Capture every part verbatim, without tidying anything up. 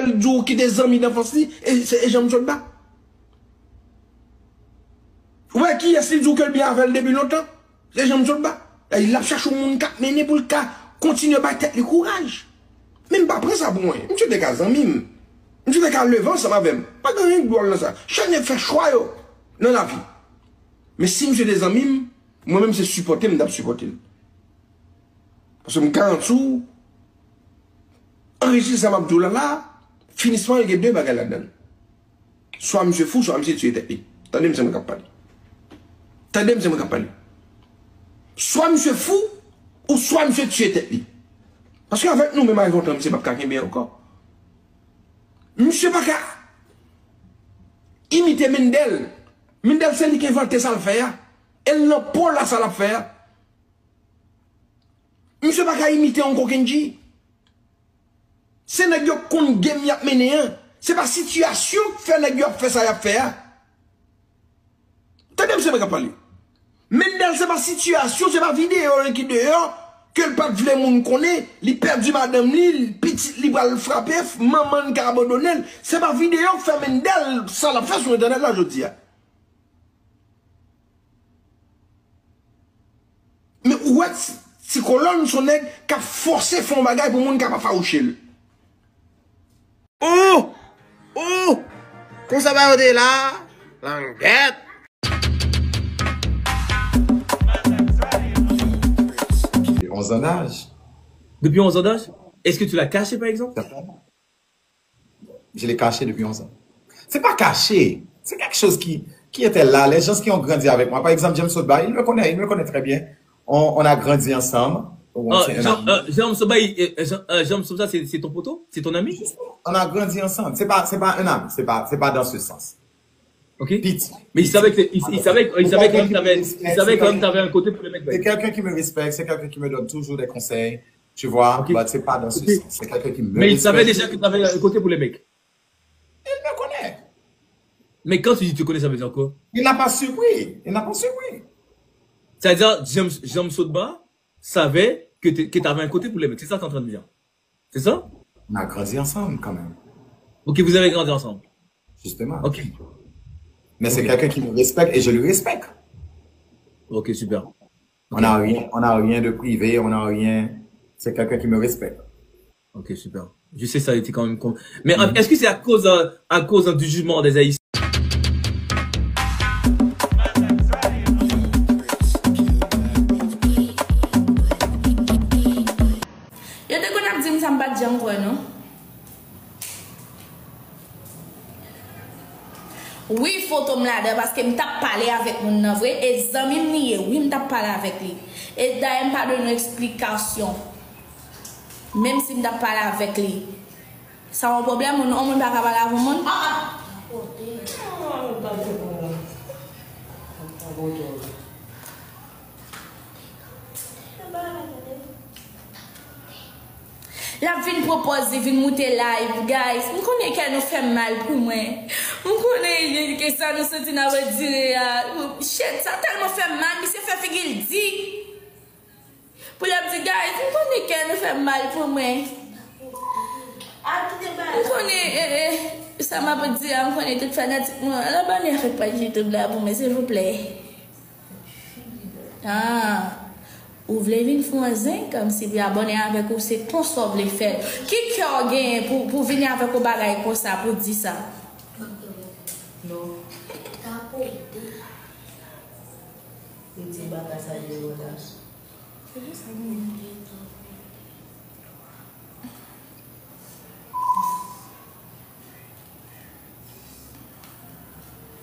l di w ki te zanmi danfans li, e se Ejan Sotba. Ou wè kiyès li di w ke l byen avè l depi lontan? Se Ejan Sotba. L ap chache yon moun k ap mennen pou l ka kontinye bay tèt li kouraj. Men m pa pran sa pou mwen. Misye te ka zanmi m. Misye te ka leve ansanm avè m. Pa gen anyen k dwòl nan sa. Chak nèg fè chwa yo nan lavi. Men si misye te zanmi m, mwen menm se sipòte m t ap sipòte l. Paske m garanti w, anrejistre sa m ap di w la la, finisman l gen de bagay ladan l. Swa misye fou, swa misye tiye tèt li. Tande m, se mwen k ap pale. Tande m, se mwen k ap pale. Swa misye fou, ou swa misye tiye tèt li. Paske avèk nou menm, avèk yon tan, misye p ap ka kenbe ankò. Misye pa ka imite Mendel. Mendel se li k envante sa l fè a. E l nan po la sa l ap fè a. Misye pa ka imite yon kokenn G. Se nèg yo k konn game y ap mennen an. Se pa sitiyasyon k fè nèg yo ap fè sa y ap fè a. Tande m, se mwen k ap pale. Mendel, se pa sitiyasyon, se pa videyo ki deyò, ke l pa t vle moun konnen, li pèdi madanm li, pitit li pral frape, manman l ka abandone l. Se pa videyo k fè Mendel sa l ap fè sou entènèt la jodi a. Men ou wè Ti Kolòn se yon nèg k ap fòse fè yon bagay pou moun ka pa fawouche l. Ou! Ou! Konsa ba yo te la, langèt. Depuis onze ans d'âge. Depuis onze ans d'âge? Est-ce que tu l'as caché, par exemple? Certainement. Je l'ai caché depuis onze ans. C'est pas caché. C'est quelque chose qui, qui était là. Les gens qui ont grandi avec moi. Par exemple, James Sotba, il me connaît, il me connaît très bien. On, on a grandi ensemble. On, ah, c'est un Jean, ami. Euh, Jean Sotba, il, euh, Jean, euh, Jean Sotba, c'est, c'est ton poteau? C'est ton ami? Justement, on a grandi ensemble. C'est pas, c'est pas un ami. C'est pas, c'est pas dans ce sens. Ok. Pete. Mais il savait que, il, il savait, il savait quand même que t'avais, il savait quand même que t'avais un côté pour le mec, c'est quelqu'un qui me respecte, c'est quelqu'un qui me donne toujours des conseils. Tu vois, ok. But c'est pas dans ce sens. C'est quelqu'un qui me respecte. Mais il savait déjà que t'avais un côté pour les mecs. Il me connaît. Mais quand tu dis tu connais, ça veut dire quoi? Il n'a pas surpris. Il n'a pas surpris. C'est-à-dire, James, James Sotba savait que t'es, que t'avais un côté pour les mecs. C'est ça que t'es en train de dire. C'est ça? On a grandi ensemble quand même. Ok, vous avez grandi ensemble. Justement. Ok. Mais c'est quelqu'un qui me respecte et je le respecte. Ok, super. On n'a rien, on n'a rien de privé, on n'a rien. C'est quelqu'un qui me respecte. Ok, super. Je sais ça, il était quand même con-, mais, mhm, est-ce que c'est à cause, euh, à cause, euh, du jugement des Haïtiens? Yo te konn ap di m sa, m pa t janm kwè, non. Wi, foto m ladan, paske m t ap pale avèk moun nan vre, e zanmi m li ye, wi, m t ap pale avèk li. E dayè, m pa dwe nou eksplikasyon. Menm si m t ap pale avèk li. Sa yon pwoblèm, moun, yon moun pa ka pale avè yon moun? Ah, ah. L ap vin pran pòz li, vin moute live, guys. M konnen kè nou fè m mal pou mwen. M konnen ke sa nou santi n ap andire a. Shit, sa tèlman fè m mal, misye fè figi l di. Pou l ap di, guys, m konnen kè nou fè m mal pou mwen. M konnen, eh, eh, sa m ap di a, m konnen tout fanatik mwen. Al abòne avèk paj YouTube la pou mwen, silvouplè. Ah, ou vle vin fè yon zen kòmsi pou abòne avèk ou, se konsa w vle fè l. Ki kè w genyen pou, pou vini avèk yon bagay konsa, pou di sa? Non. Li di bagay sa yo la.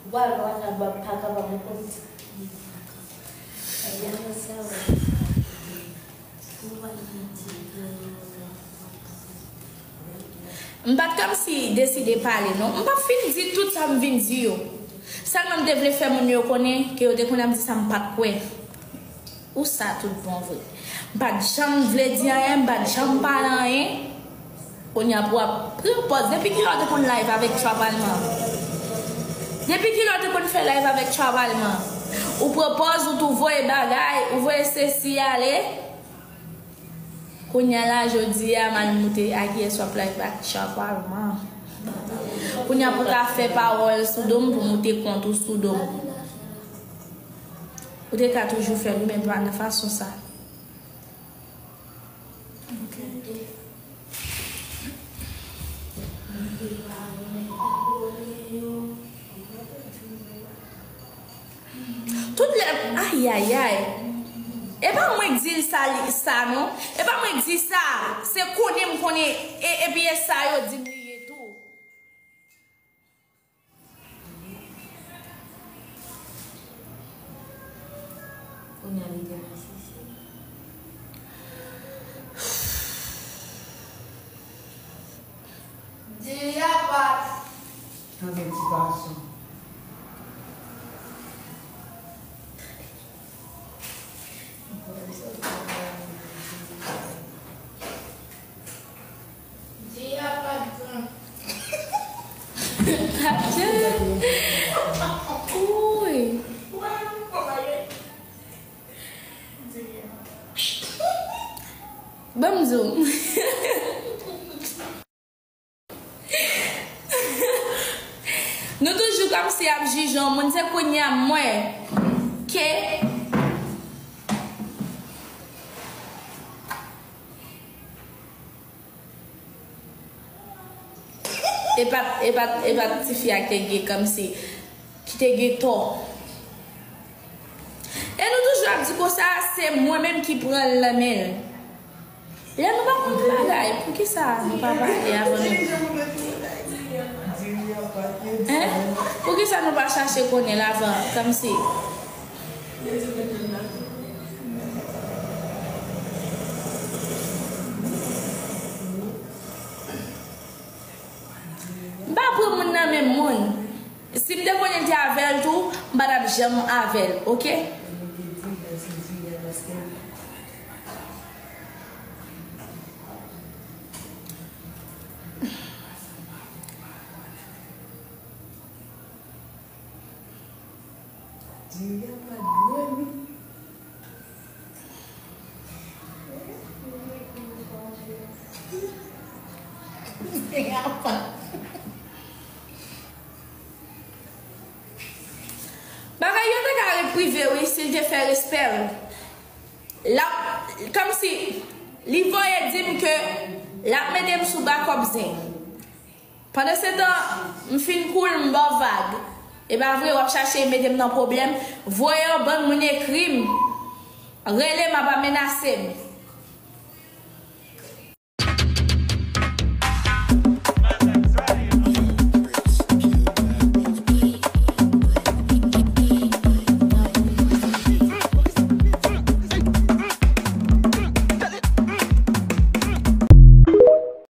Ou pa, ou pa, ou pa kapab, ou konn. M pa t kòmsi deside pale, non. M p ap fin di tout sa m vin di yo. Sèlman m te vle fè moun yo konnen ke yo te konn ap di sa m pa t kwè. Ou sa tout bon vre. M pa t janm vle di anyen, m pa t janm pale anyen. Kounye a pou w ap pran pòz. Depi kilè w te konn live avèk Tchwa Palman? Depi kilè w te konn fè live avèk Tchwa Palman? Ou pran pòz, ou tou voye bagay, ou voye sesi ale. Kounye a la, jodi a, m al moute a kiyès w ap live ak Chapo Alman. Kounye a pou w ka fè pawòl sou do m, pou moute kont ou sou do m. Ou te ka toujou fè l, wi, men pa nan fason sa. Ok. Tout lè, ayayay. E pa mwen k di l sa, li, sa non. E pa mwen k di sa. Se konnen m konnen. E, epi e sa yo di m li ye tou. Kounye a li te masisi. Di a pa. Tande ti gason. Di a pa. Adje. Uy. Ban m di w. Nou toujou kòmsi ap jije yon moun, se kounye a m wè ke e pa t, e pa t, e pa t tifi a ki te gen kòmsi, ki te gen tò. E nou toujou ap di konsa, se mwen menm ki pran l nan men l. Lè nou pa konn bagay, poukisa nou pa pale avan nou? Hein? Poukisa nou pa chache konnen l avan, kòmsi? M pa pran moun nan men moun. Si m te konnen l te avè l tou, m pa t ap janm avè l, oke? Di a pa dòmi. Bagay yo te ka ret prive wi, si l te fè respè l. L ap, kòmsi, li voye di m ke l ap mete m sou bakòp zen. Pandansetan, m fin cool, m ba w vag. E pa vre, w ap chache mete m nan pwoblèm. Voye yon bann moun ekri m. Rele m, ap amenase m.